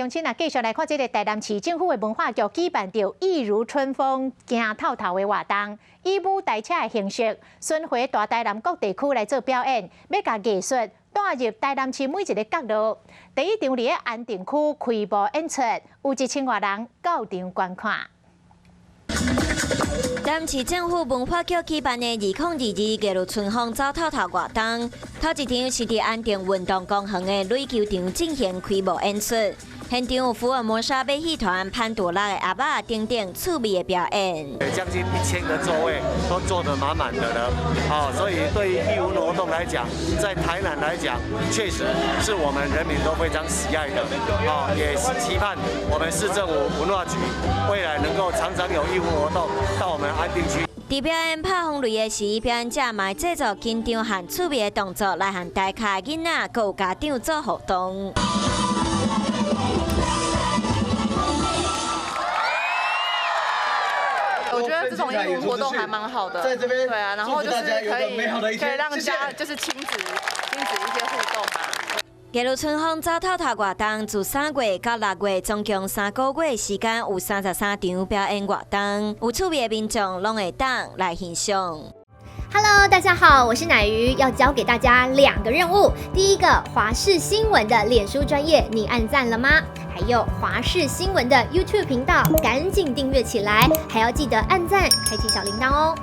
鄉親啊，繼續來看這个台南市政府的文化局舉辦著藝如春風行透透的活動，以舞台車的形式巡迴大台南各地區來做表演，欲共藝術帶入台南市每一个角落。第一場佇咧安定區開幕演出，有1000外人到場觀看。台南市政府文化局舉辦的2022藝如春風走透透活動，頭一場是佇安定運動公園的壘球場進行開幕演出。現場有福爾摩沙馬戲團潘朵拉的鴨仔等等趣味的表演。將近1000個座位都坐得滿滿的了，哦，所以對於藝文活動來講，在台南來講，確實是我們人民都非常喜愛的，哦，也是期盼我們市政府文化局未來能夠常常有藝文活動到我們安定區。佇表演拍風雷的時，表演者嘛會製造緊張和趣味的動作來和台下囡仔閣有家長做互動。我覺得這種藝文活動還蠻好的，在這邊對啊，然後就是可以讓家就是親子一些互動嘛。藝如春風走透透活動，自3月到6月，總共3個月時間，有33場表演活動，有趣味的民眾攏會當來欣賞。 Hello，大家好，我是乃瑜，要交給大家兩個任務。第一個，華視新聞的臉書專頁，你按讚了嗎？還有華視新聞的 YouTube 頻道，趕緊訂閱起來，還要記得按讚，開啟小鈴鐺哦。